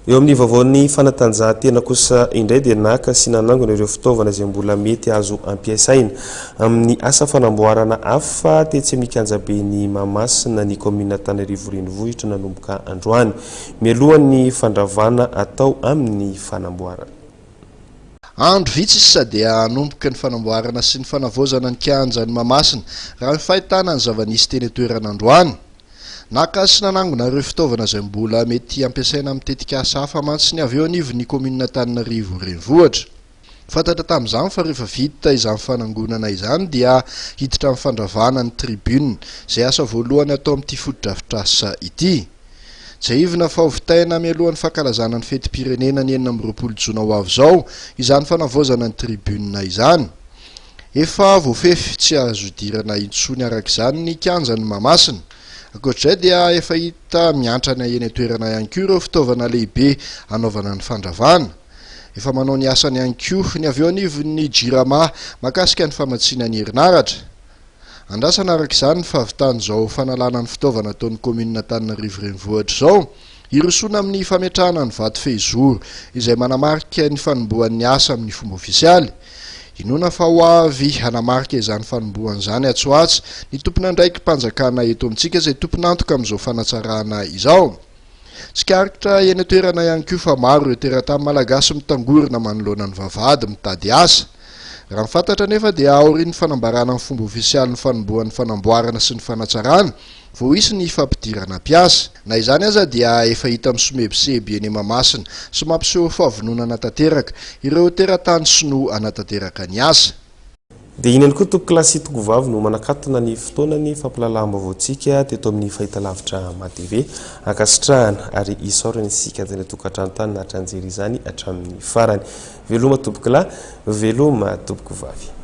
Eo amin'ny vaovaon'ny fanatanjahantena kosa indray dia naka sy nanangona ireo fitaovana izay mbola mety azo ampiasaina amin'ny asa fanamboarana hafa tetsy amin'ny kianjaben'i Mahamasina ny kaominina Antananarivo Renivohitra nanomboka androany, mialohan'ny fandravana atao amin'ny fanamboarana. Andro vitsy sisa dia hanomboka ny fanamboarana sy ny fanavaozana ny kianjan'i Mahamasina, raha ny fahitana ny zava-nisy teny an-toerana androany. Naka sy nanangona ireo fitaovana izay mbola mety hampiasaina amin'ny tetikasa hafa mantsy ny avy eo anivon'ny kaominina Antananarivo Renivohitra. Fantatra tamin'izany fa rehefa vita izany fanangonana izany dia hiditra amin'ny fandravana ny tribune, izay asa voalohany atao amin'ity fotodrafitrasa ity. Tsiahivina fa hovitaina mialohan'ny fankalazana ny fetim-pirenena ny 26 jona ho avy izao izany fanavaozana ny tribune izany. Efa voafefy tsy azo idirana intsony araka izany ny kianjan'i Mahamasina. Ankoatra izay dia efa hita miantrana eny an-toerana ihany koa ireo fitaovana lehibe hanaovana ny fandravana. Efa manao ny asany ihany koa ny avy eo anivon'ny Jirama mahakasika ny famatsiana ny herinaratra. Andrasana araka izany ny fahavitan'izao fanalana ny fitaovana ataon'ny kaominina Antananarivo Renivohitra izao. Hirosoana amin'ny fametrahana ny vato fehizoro izay manamarika ny fanombohan'ny asa amin'ny fomba ofisialy. Inoana fa ho avy hanamarika izany fanombohana izany atsy ho atsy ny tompon'andraiki-panjakana eto amintsika izay tompon'antoka amin'izao fanatsarana izao. Tsikaritra eny an-toerana ihany koa fa maro ireo teratany malagasy mitangorona manoloana ny vavahady mitady asa. Raha ny fantatra anefa dia aorian'ny fanambarana amin'ny fomba ofisialy ny fanombohan'ny fanamboarana sy ny fanatsarana Vao hisy ny fampidirana mpiasa. Na izany aza dia efa hita misomebiseby eny Mahamasina sy mampiseho fahavononana tanteraka ireo teratany sinoa hanatanteraka ny asa. Dia iny ihany koa tompokolahy sy tokovavy no manakatona ny fotoanany fampilalaam-baovaontsika teto amin'ny fahitalavitra MATV. Ankasitrahana ary isaorana isika tany an-tokantrano tany nahatranjery izany hatramin'ny farany. Veloma tompokolahy, veloma tompokovavy.